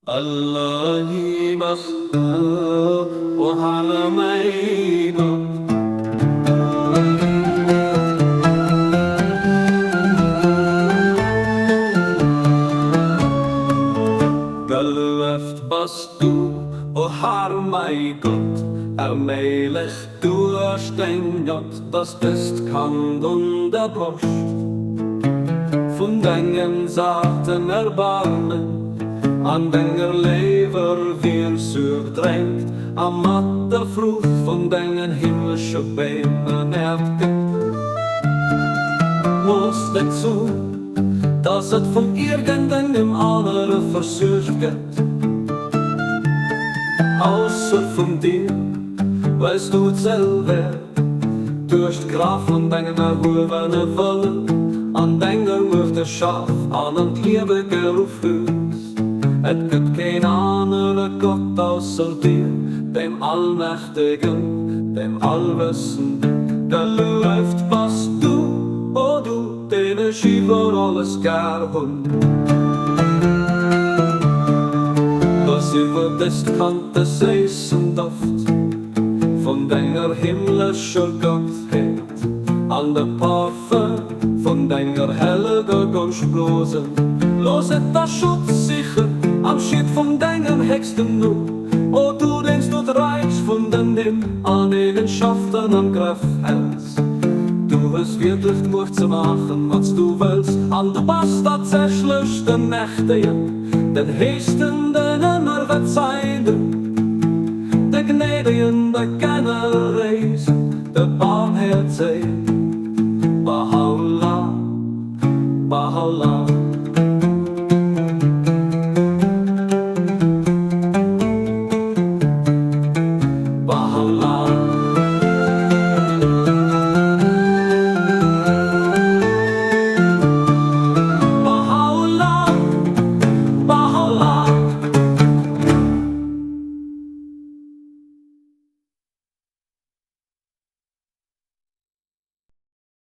Allahi bass du, o Herr mäi Gott. Gelueft bass du, o Herr mäi Gott, erméiglecht duerch deng Gnod, dass dëst Kand un der Broscht vun dengem zarten Erbarmen an denger léiwer Virsuerg drénkt a mat der Fruucht vun dengen himmlesche Beem ernährt gëtt. Looss net zu, dass et vun iergendengem anere versuergt gëtt, ausser vun dir, well s du d'selwer duerch d'Kraaft vun dengem erhuewene Wëllen an denger Muecht erschaf an an d'Liewe geruff hues. Et gëtt keen anere Gott ausser dir, dem Allmächtegen, dem Allwëssenden. Gelueft bass du, o du, deen ech iwwer alles gär hunn. Dass iwwer dëst Kand de séissen Doft vun denger himmlescher Gottheet an de Parfum vun denger helleger Gonscht blosen. Looss et da Schutz sichen am Schiet vun dengem héchsten Numm, o du, deen s du d'Räich vun den Nimm an Eegenschaften am Grëff häls. Du hues wierklech d'Muecht ze maachen, wat s du wëlls, an du bass tatsächlech de Mächtegen, den Héchsten, den Ëmmerwätzeinden, de Gnädegen, de Generéisen, de Barmhäerzegen. Bahá'u'lláh, Bahá'u'lláh.